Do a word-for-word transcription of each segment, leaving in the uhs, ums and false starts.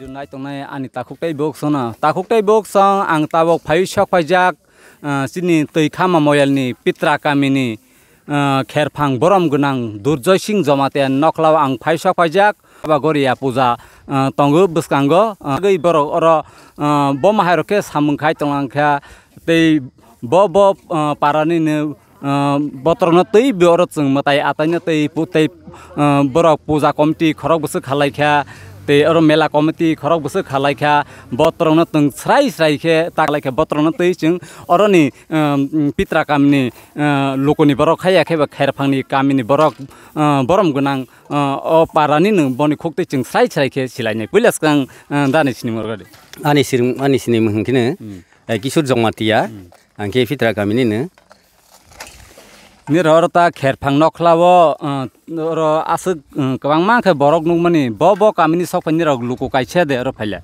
Nai tongnai ani takhuk tei bok sono. Takhuk tei bok song ang tabok phai sok phaijak, ah, chini twi khama moyalni Pitra kamini, ah, kherphang borom gwnang Durjoy Singh Jamatia nokhla o ang phai sok phaijak. Aba Goria puja, ah, tongo bwskango. Ah, tei borok oro, ah, bo mahairok khe samung khai tonglang kha. Tei bo, bo, ah, parani no, ah, botrokno twi bo oro chwng mwtai ataino tei pu-, tei, ah, borok puja committee khorok bwswk khalai kha, tei oro mela committee khorok bwswk khalai kha, botrokno chwng srai srai khe ta khalai kha, botrokno twi chwng oroni, ah, Pitra kamini, ah, lukuni borok haiya khe ba kherphangni kamini borok, ah, borom gwnang, ah, o parani no boni khuk twi chwng srai srai khe silainai. Puila swkang, ah, dani sinimorgadi. Ani sirim-, ani sinimung hwnkhe no, Hmm. eh, Kishore Jamatia, Hmm. ang khe Pitra kamini no. Nirok oro ta kherphang nokhla o, uh, oro aswk, uh, kwbangma khe borok nukmani, bo, bo kamini sok phai nirok luku kaisa de oro phaile.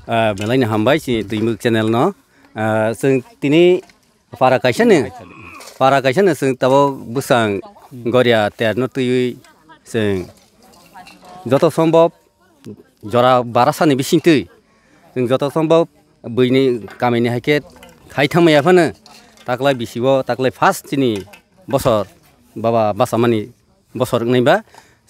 Ah, belai no hambai si Twimwk channel no. Ah, chwng tini para kaisa ni, para kaisa ni chwng tabok bwsang Goria ter no twiwi chwng joto sombhob jora barasani bisingtwi chwng joto sombhob buini kamini hai khe khai thangmaya phano taklai bisi o taklai first chini bosor baba bachamani bosor wngnai ba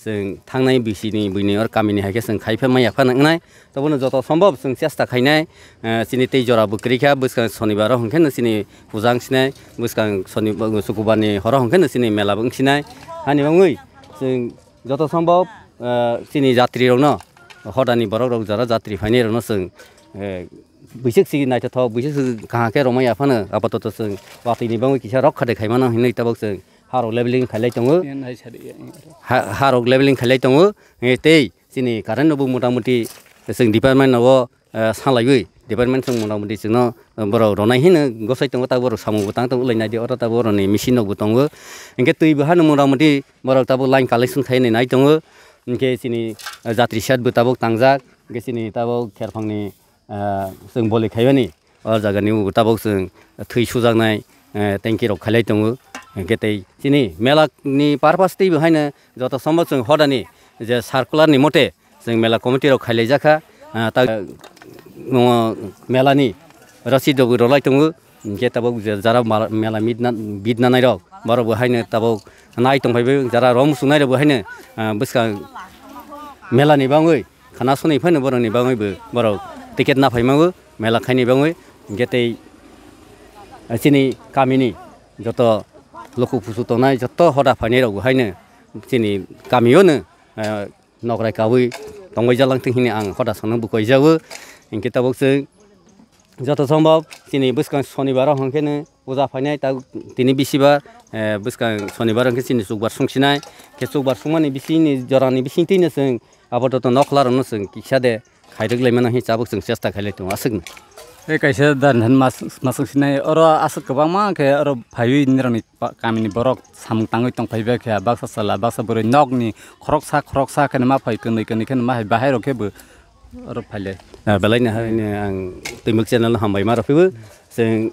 chwng thangnai bisini buini or kamini hai khe chwng khai pha maya phano wngnai. Tobono joto sombhob chwng chesta khainai, eh, chini tei jora bo kwrwi kha bwskang sonibar o hwnkhe no chini puja wngsinai bwskang soni-, sukubar ni horo hwnkhe no chini mela bo wngsinai hani wngwi chwng joto sombhob, eh, chini jatri rokno, hodani borok rok jara jatri phainai rokno chwng, eh, buisuk si naithothok, buisuk si kaham khe romwi ya phano apatot chwng watwi ni bagwi kisa rok kha de khai mano hinwi tabok chwng harok leveling khailai tongo. Yan hai sari ya, ya. Ha-, harok leveling khailai tongo, eh, tei chini current no bo motamuti chwng department no o, eh, salaiwi department chwng motamuti chwngno, eh, borok ronai hino gosai tongo, ta borok samung bo tang tongo, ulai naidi oro ta borokni machine rok bo tongo. Hinkhe twi bo hano motamuti borok tabuk line collection khainai nai tongo. Hinkhe chini, eh, jatri shed bo tabuk tangjak, hinkhe chini tabuk kherphangni, eh, chwng boli khaimani o jagani bo tabuk chwng thwi sujaknai, eh, tanki rok khailai tongo. Hinkhe tei chini mela ni purpose tei bo haino joto sombhob chwng hodani je circular ni mote, chwng mela committee rok khailaijakha, ah, ta, omo mela ni rasid rok rwlai tongo, hinkhe tabuk je jara mala, mela mitna, bidna nai rok, borok bo haino tabuk nai tongphai bai, jara rok muchung nai rok bo haino, ah, bwskang mela ni bagwi khana soni phano borok ni bagwi bo borok ticket na phai mango mela khaini bagwi, hinkhe tei, ah, chini kamini joto luku pusu tongnai joto hoda phainai rok bo haino chini kamio no, ah, nokrai kaui tongbai jalang thing hini ang hoda songno bukoi jago. Hinkhe tabuk chwng joto sombhob chini bwskang sonibar o hwnkhe no puja phainai ta tini bisibar, eh, bwskang sonibar o hwnkhe chini chukbar songsinai. Khe chukbar songmani bisingni jorani bisingtwi no chwng apatot nokhla rokno chwng kisa de khairwk laimano hwnwi tabuk chwng chesta khailai tongo aswkno. Tei kaisa dan hwn mas-, maswk sinai oro aswk kwbangma khe oro phaiwi nirokni pa-, kamini borok samung tangwi tongphai bai khe baksa chwla baksa bwrwi nokni khoroksa khoroksa kheno ma phai kwnwi kwnwi kheno ma hai bahai rok khe bo oro phailai. Ah, belai no hai no ang Twimwk channel no hambai ma rw phibo. Chwng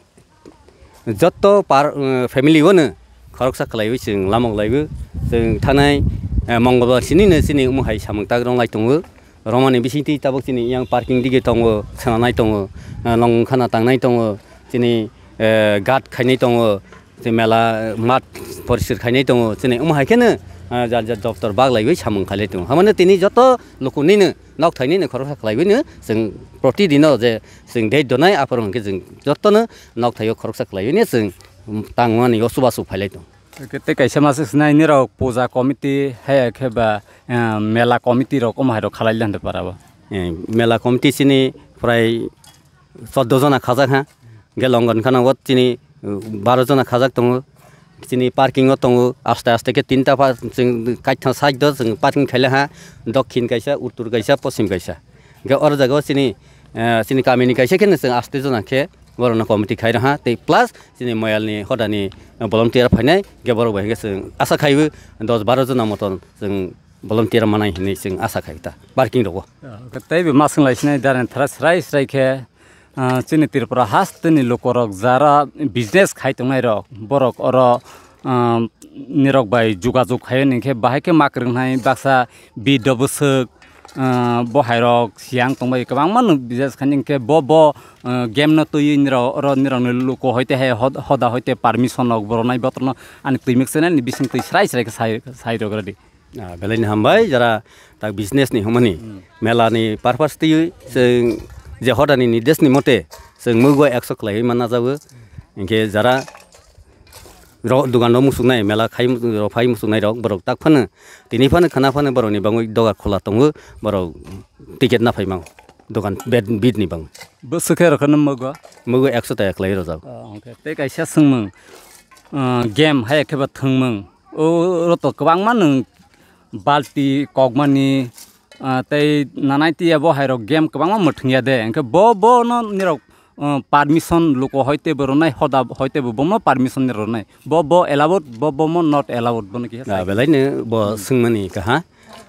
joto par, eh, family o no khoroksa khlaiwi chwng lamok laibo. Chwng thanai, eh, Mongolbar sini no chini omo hai samung tak rwng lai tongo. Romani bisingtwi tabuk chini yang parking dige tongo, sananai tongo, eh, long khana tangnai tongo, chini, eh, guard khainai tongo, chini mela, eh, mat poriskar khainai tongo, chini omo hai kheno, eh, jar jar doptor bak laiwi samung khailai tongo. Hamano tini joto lukunino, nok thainino khoroksa khlaiwino chwng protidino je chwng date donai aphuru hwnkhe chwng jotono nok thaio khoroksa khlaiwino chwng tangmani o chubachu phailai tongo. Tei kaisa masuk sinai nirok puja committee hai khe ba, eh, mela committee rok omo hai rok khalai lande para bo. Eh, mela committee chini prai chordo jona khajak ha. Hwnkhe Longon khana o chini, uh, baro jona khajak tongo. Chini parking o tongo. Aste aste khe tinta pa chwng kaitha side o chwng parking khaile ha. Dokhin kaisa, uttor kaisa, poschim kaisa. Hwnkhe oro jaga o chini, eh, chini kamini kaisa khe no chwng aste jona khe borokno committee khai rw ha. Tei plus chini moyalni hodani volunteer phainai, hwnkhe borok bai hwnkhe chwng asa khaiwi dos baro jona moton chwng volunteer manai hinwi chwng asa khai ta parking rogo. Tei bo ma swng lai sinai darani thara srai srai khe, ah, chini Tripura hasteni lukorok jara business khai tongnai rok, borok oro, ah, nirok bai jugajug khai hwnkhe bahai khe ma kwrwng hnai baksa biddo bwswk, ah, bo hai rok siyang tongbai kwbangma no business khaini, hwnkhe bo, bo, ah, game no twiwi nirok, oro nirok ni luku hoite hai hod-, hoda hoite permission rok bo rwnai, botorno ani twi muk channel ni bising twi srai srai khe sai, sai rok rwdi. Ah, belai ni hambai, jara tak business ni hwnmani, mela ni purpose twiwi chwng je hoda ni nirdesh ni mote chwng mugo ekso khlaiwi manna jago. Hinkhe jara ro-, dugan rok muchungnai, mela khai, rok phai muchungnai rok, borok tak phano, tini phano khana phano borok ni bangwi doga khola tongo, borok ticket na phai mango, dogan bed, bid ni bangwi. Bwswk khe rok no mugo? Mugo ekso taka khlai rojak. Oh, okay. Tei kaisa swngmung, ah, game hai khe ba thwngmung. O, oro to kwbangma nwng balti kokmani, ah, tei nanai tiya bo hai rok game kwbangma mwthwng ya de. Hwnkhe bo, bo no nirok, ah, permission luku hoite bo rwnai, hoda hoite bo bomo permission ni rwnai. Bo, bo allowed, bo, bomo not allowed, bono kiha Ah, sai. Belai no bo swngmani kaha.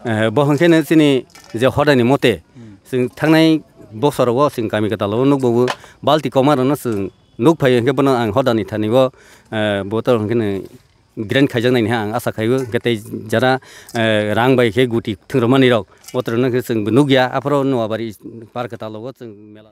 Eh, bo hwnkhe no chini je hoda ni mote, chwng thangnai bosor o chwng kami kwtal o nukbo balti kokma rok no chwng nuk phai hwnkhe bono ang hoda ni thani o, eh, bo to hwnkhe no grand khaijaknai ni ha ang asa khai o, hwnkhe tei jara, eh, rang bai khe guti thwng rwmani rok, botorok no khe chwng nukya, aphuru Noabari par kwtal o chwng mela.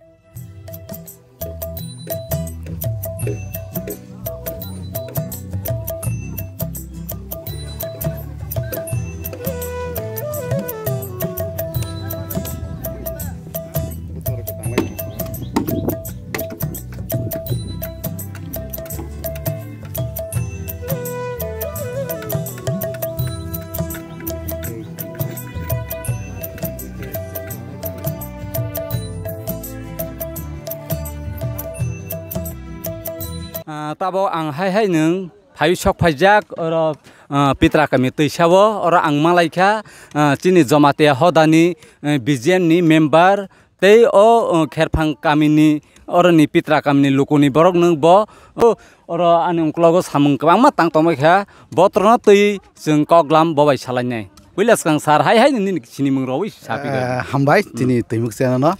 Ah, tabo ang hai hai nwng phai sok phaijak oro, ah, Pitra kami twisa o, oro ang malaikha, ah, chini Jomatia hodani, eh, B J M ni member, tei o, o, Kherphang kamini, oroni Pitra kamini lukuni borok nwng bo, o, oro ani ungklogo samung kwbangma tang tongbai kha, botrono twi chwng koklam bo bai salainai. Puila swkang sir, hai hai nini sinimung rogwi sapi Eh, kha. Hambai, chini twimuk channel no.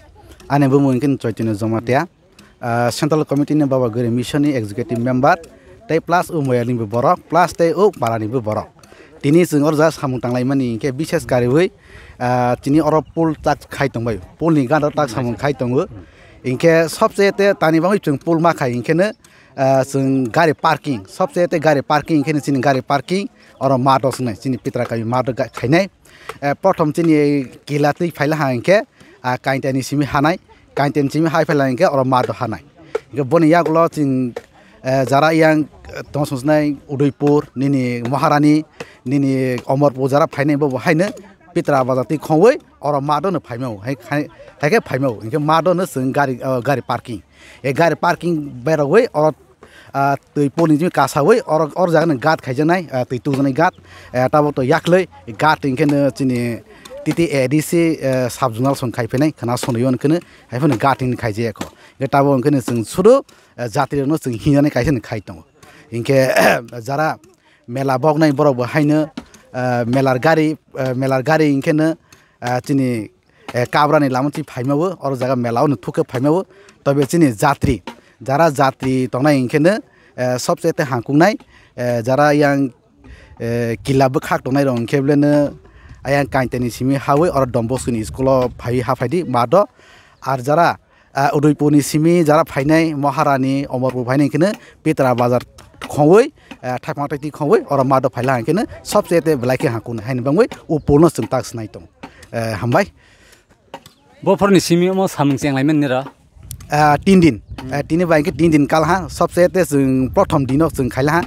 Ani bumung hwnkhe Chaitanya Jamatia. Ah, Central Committee ni Baba Gari Mission ni Executive Member, tei plus o Moyal ni bo borok, plus tei o para ni bo borok. Tini chwng oro ja samung tanglaimani hwnkhe bishes kariwi, ah, chini oro pool tak khai tongbai, pool ni gana tak samung khai tongo. Hinkhe sobse te tani bagwi chwng pool ma khai hinkhe no, ah, chwng gari parking, sobse te gari parking hinkhe no chini gari parking oro mato swngnai, chini Pitra kami mato ga-, khainai. Eh, prothom chini kila twi phaila ha hinkhe, ah, kainta ni simi hanai, kainta ni simi hai phaila hinkhe oro mato hanai. Hinkhe boni yagulo chwng, eh, jara yang, eh, tong swnai Udaipur, nini Maharani, nini Omorpur jara phainai bo bo haino Pitra bazar twi khongwi oro mato no phaimao, hai khai, hai khe phaimao, hinkhe mato no chwng gari, oh, gari parking. E gari parking berogwi oro, ah, twi poni jimi kasawi oro, oro jaga ni gate khaijaknai, ah, twi tungjaknai gate, eh, tabuk to yaklwi gate hinkhe no chini T T A D C, eh, sub zonal song khai phainai khwna sono yon khwno hai phano gate hin khaijaya kho. Hinkhe tabuk hinkhe no chwng sudu, eh, jatri rokno chwng hinjani kaisa ni khai tongo. Hinkhe jara mela boknai borok bo haino, ah, melar gari, ah, melar gari hinkhe no, ah, chini, eh, Kabra ni lama twi phaimao, oro jaga mela o no thuk khe phaimao, tobe chini jatri, jara jatri tongnai hinkhe no, eh, sobse te hangkuknai, eh, jara yang, eh, kila bwkhak tongnai rok hinkhe bele no ayang kainta ni simi hawi oro Don Bosco ni school o phaiwi ha phaidi mato, ar jara ah, Udaipur ni simi jara phainai, Maharani, Omorpur phainai hinkhe no Pitra bazar khongwi, ah, thaipang twi khongwi, oro mato phaila hinkhe no sobse te belai khe hangkuknai haini bangwi o pool no chwng tak swnai tong. Eh, hambai. Bophor ni simi omo samung cheng lai mani ra? Ah, tin din. Hmm. Ah, tini bai hinkhe tin din kal ha, sobse te chwng prothom dino chwng khaila ha.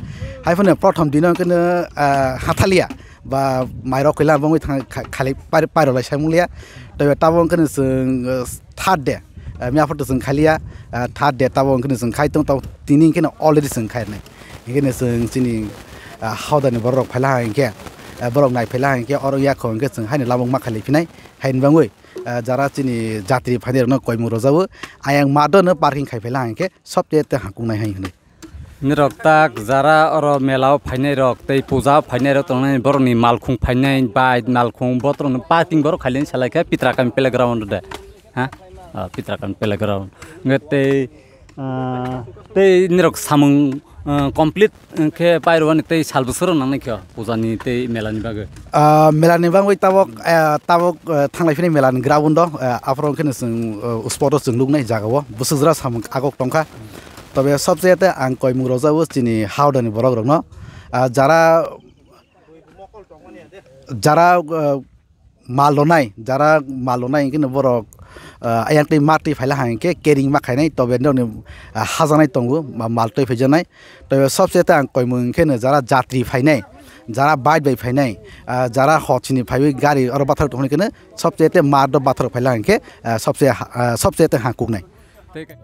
Hai phano prothom dino hinkhe no, ah, hathalia. Ba mairok khaila bangwi thang kha-, khali pai-, pairok lai sai munglia. Tei tabuk hinkhe no chwng, uh, third day, uh, mia photo chwng khaliya, uh, third day tabuk hinkhe no chwng khai tong, tabuk tini hinkhe no already chwng khai nai. Hinkhe no chwng chini, uh, hauda ni borok rok phaila hinkhe, uh, borok nai phaila hinkhe oro yakho hinkhe chwng haino lamuk ma khalai phinai. Haini bangwi, uh, jara chini jatri phainai rok no koimung rojao. Ayang mato no parking khai phaila hinkhe sobte te hangkuk nai hai hinwi. Nirok tak jara oro mela o phainai rok tei puja o phainai rok tongnai borok ni malkhung phainai bai malkhung botrok no parking borok khailai salai khe Pitra kami playground de ha. Ah, Pitra kami playground. Nge tei, ah, tei nirok samung Ah, complete, eh, khe pairwani tei sal bwswk rok nangnai khe puja ni tei mela ni bagwi? Ah, mela ni bagwi tabok, eh, tabok, eh, thanglai phini mela ni ground o, eh, aphuru khe chwng, eh, spot o chwng luknai jaga o bwswk jora samung agok tongkha. Tobe sobse te ang koimung rojak o chini hauda ni borok rok no, ah, jara, jara, eh, mal rwnai, jara mal rwnai hwnkhe no borok, ah, ayang twi mak twi phaila hang khe kering ma khainai, tobe norokni, ah, hajaknai tongo, ma-, mal twi phaijaknai. Tobe sobse ta ang koimung hwnkhe no jara jatri phainai, jara bike bai phainai, ah, jara hot sini phaiwi gari oro bathar tongkhe no sobse te mar do bathar phaila hang khe, ah, sobse ha-, ah, sobse te hang kuknai. Tei ka-,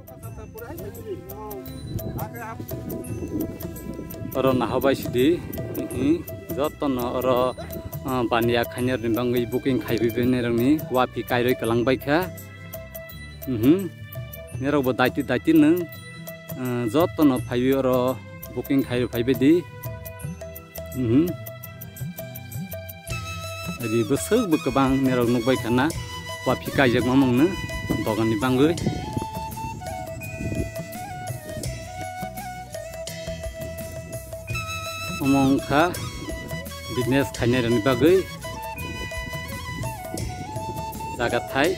oro naha bai sidi, hihi, jotono oro, ah, baniya khainai rokni bangwi booking khaiwi bini rokni wapi kairwi kwlang bai kha. Mhm. Nirok bo daiti daiti nwng, ah, jotono phaiwi oro booking khaiwi phaibai di. Mhm. Ri bwswk bo kwbang nirok nukbai khana, wapi kaijak mamung no dogan ni bangwi. Omo wngkha business khainai rokni bagwi jaga thai.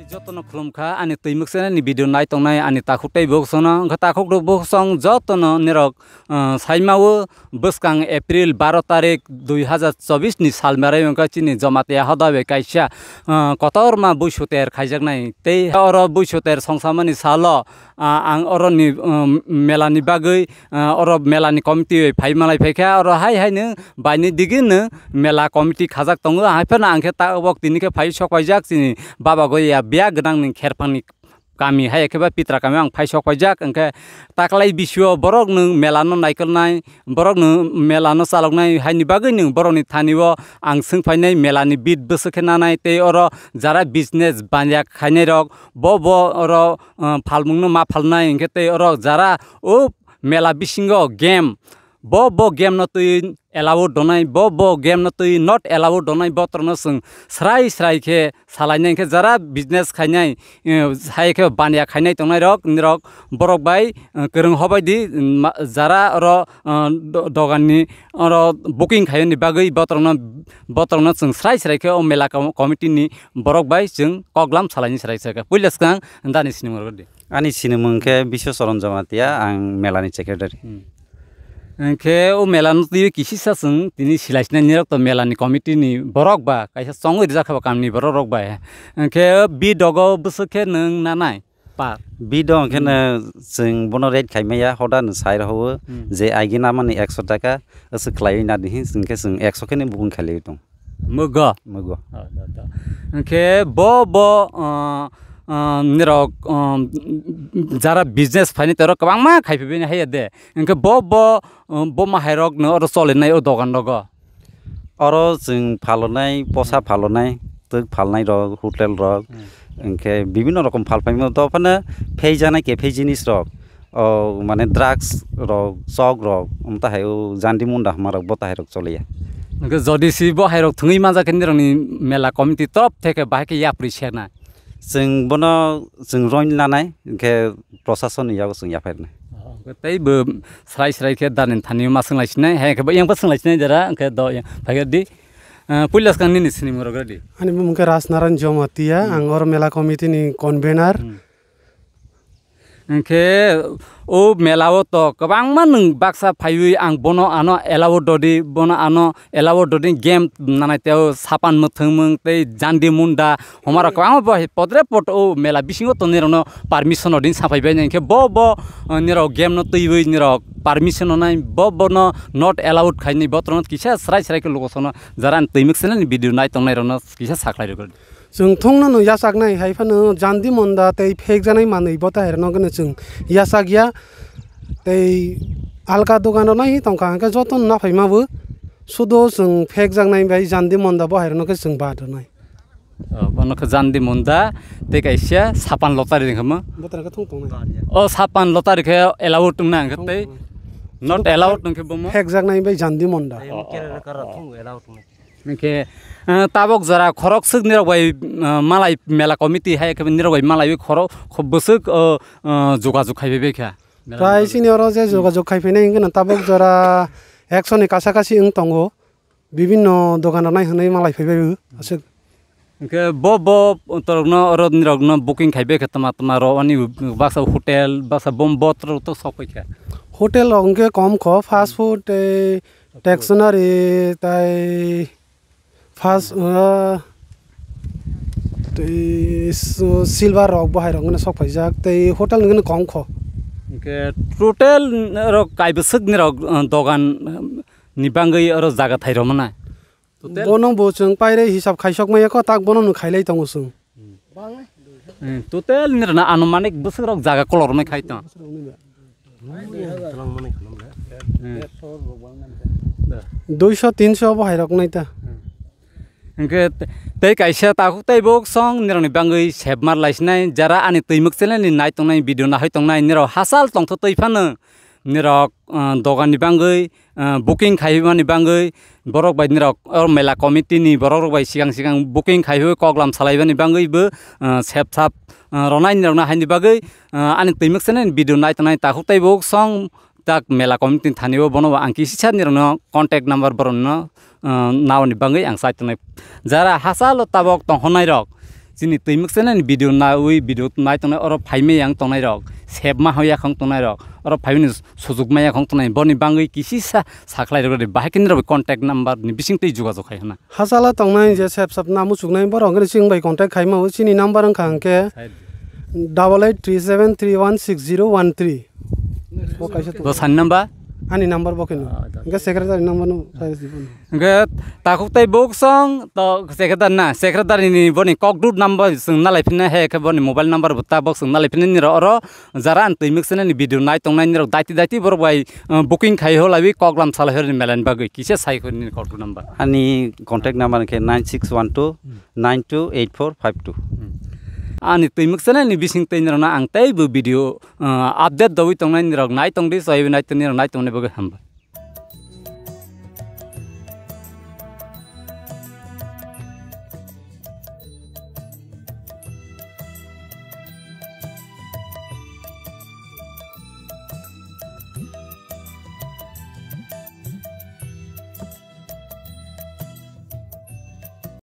Jotono khulumkha ani twi mwksanani video nai tongnai ani takhuk tei bwswkno wngkha takhuk rok bwswk jotono nirok, ah, saimao bwskang April baro tarik dui hazar chobbish ni sal merai wngkha chini Jamatia hoda bai kaisa, ah, kotorma buisoter khaijaknai tei oro buisoter songsamani salo ah, ang oroni, um, melani bagwi, ah, oro melani committee bai phai malai phaikha, oro hai haino baini digino mela committee khajak tongo, hai phano ang khe tabok tini khe phai sok paijak chini baba goya biya gwnangni kherphangni kami, hai khe ba pitra kami ang phai sok paijak, hwnkhe taklai bisio borok nwng melano naikolnai, borok nwng melano chaloknai, haini bagwi nwng borokni thani o ang swng phainai melani bit bwswk khe nanai, tei oro jara business banya khainai rok bo bo oro, uh, phalmung no ma phalnai, hwnkhe tei oro jara o mela bisingo game, bo bo game no twi allowed donai, bo bo game no twi not allowed donai, botrok no chwng srai srai khe salainai, hwnkhe jara business khainai, eh, hai khe baniya khainai tongnai rok, nirok borok bai, eh, kwrwng hobai di, ma-, jara oro, eh, do-, dogan ni oro booking khaiyani bagwi botrok no, botrok no chwng srai srai khe o mela com-, committee ni borok bai chwng koklam salaini srai srai khe. Puila swkang dani sinimung rwdi. Ani sinimung khe Biswa Charan Jamatia, ang mela ni secretary. Hmm. Hwnkhe o mela no twi kisisa chwng tini silai sinai nirok to mela ni committee ni borok ba kaisa chongwi rijak kha ba kamni borok rok bai. Hwnkhe bi dogo bwswk khe nwng nanai par? Bi dong khe no chwng bono rate khai maya hoda no sai rw o Hmm. je agi namani ekso taka aswk khlaiwi nadi hin chwng khe chwng ekso khe ni booking khlaiwi tong. Mugo. Mugo. Oh, do, do. Hwnkhe bo, bo, uh, uh, nirok, um, jara business phaini tei oro kwbangma khai phibini haiya de. Hwnkhe bo, bo, um, bo mahairok no oro cholinai o dogan rogo. Oro chwng phalonai, posa Hmm. phalonai, twk phalnai rok, hotel rok, Hmm. hwnkhe bibinno rokom phal phaimo. To phano pheijanai khe phei jinis rok. O, mane drugs rok, chok rok, um, tahai o jandi munda hwnma rok bo tahai rok choliya. Hwnkhe jodi si bo hai rok thwngwi manjak khe nirokni mela committee top theke bahai khe yapri serna? Chwng bono chwng roin lanai, hwnkhe prosason ni yago chwng yaphairnai. Oh, hwnkhe tei bo srai srai khe darni thani ma swnglai sinai, hai khe bo yang bo swnglai sinai jara, hwnkhe do yang phai di. Ah, puila swkang nini sinimung rok redi. Ani bumung khe Rajnaran Jomatia, Hmm. ang oro mela committee ni convener. Hmm. Hwnkhe o mela o to kwbangma nwng baksa phaiwi ang bono ano allow dodi, bono ano allow dodi game nanai tei o sapan mwthwngmung tei jandi munda homarok kwbangma bo hai podre pod o mela bisingo tongnai rokno permission odin saphai bai hwnkhe bo bo, uh, nirok game no twiwi nirok permission onai bo bono not allowed khainai botrokno kisa srai srai khe lugo sono jara ang twimwk channel ni video nai tongnai rokno kisa sakhlai rwgwi. Chwng thungno no yachaknai, hai phano jandi monda tei phekjaknai manwi bo tahairokno khe chwng yachak ya. Tei alka dogan rok nai tongkha, hwnkhe jotono naphai ma bo sudo chwng phekjaknai bai jandi monda bo hairokno khe chwng bad rwnai. Oh, bono khe jandi monda tei kaisa sapan lotari hwnkhe mo? Bo tara khe thung tongnai. Oh, sapan lotari khe allowed wngna hwnkhe tei not allowed wngkhe bomo? Phekjaknai bai jandi monda. Oh, oh, oh, oh. Hwnkhe, eh, tabok jora khorok swk nirok bai, eh, malai mela committee hai khe nirok bai malaiwi khorok kho-, bwswk, oh, eh, jogajog khai bai kha. Prai chini oro je jogajog khai phainai hwnkhe no tabok jora ekso ni kasa kasi wng tongo. Bibinno dogan rok nai hwnwi malai phai bai aswk. Hwnkhe bo, bo torokno oro nirokno booking khai bai kha tama tama rok ani baksa hotel baksa bom bo torok to sok pai kha. Hotel rok hwnkhe kom kho, fast food tei stationery tei First, uh, tei s-, silver rok bo hai rok no sok paijak, tei hotel ni kong kho. Hwnkhe total rok kaibwswk ni rok, uh, dogan, um, ni bangwi oro jaga thai rw mwnai? Total? Bono bo chwng pairwi hisab khaisok maya kho, tak bono no khailai tongo chwng. Hmm, total ni rwna anumanik bwswk rok jaga kolor rwnai khai tong. Duiso tinso bo hai rok nai ta. Hwnkhe tei kaisa takhuk tei bok song nirokni bangwi sep mar laisinai jara ani twimwk channel ni nai tongnai video nahoi tongnai nirok hachal tongtho twi phano nirok, ah, dogan ni bangwi, ah, booking khaimani bangwi borok bai nirok o mela committee ni borok rok bai sikang sikang booking khaiwi koklam salaibani bangwi bo, ah, sep sap, ah, ronai nirokno haini bagwi, ah, ani twimwk channel ni video nai tongnai takhuk tei bok song tak mela committee ni thani o bono bo ang kisa nirokno contact number borokno, ah, naoni bagwi ang chai tongnai. Jara hachalo tabok tongkhornai rok chini twimwk channel ni video nawi video nai tongnai oro phaimai ang tongnai rok sep ma hoya khong tongnai rok oro phaimani sujukmaya khong tongnai, boni bangwi kisisa sakhlai rwgwdi, bahai khe nirok bai contact number ni bising twi jogajog khai hwnna. Hachalo tongnai je sep sep na muchuknai borok hwnkheno chwng bai contact khaima o, chini number wngkha hwnkhe double eight three seven three one six zero one three. Bo kaisa tongo. Bo sani number? Ani number bo kheno. Ah, da. Hwnkhe secretary number no sai di bono. Hwnkhe takhuk tei bok song to secretary na, secretary ni boni kokdut number chwng nalai phina he khe boni mobile number bo tabok chwng nalai phina nirok oro jara ang twimwk channel ni video nai tongnai nirok daiti daiti borok bai, uh, booking khai ho laiwi koklam salai hor ni mela ni bagwi kisa sai hor ni kokdut number. Ani contact number khe nine six one two nine two eight four five two. Hmm. Ani twimwk channel ni bising twi nirokno ang teibo video, uh, update dawi tongnai nirok nai tongdi, soiwi nai tongni nirok nai tongni bagwi hambai.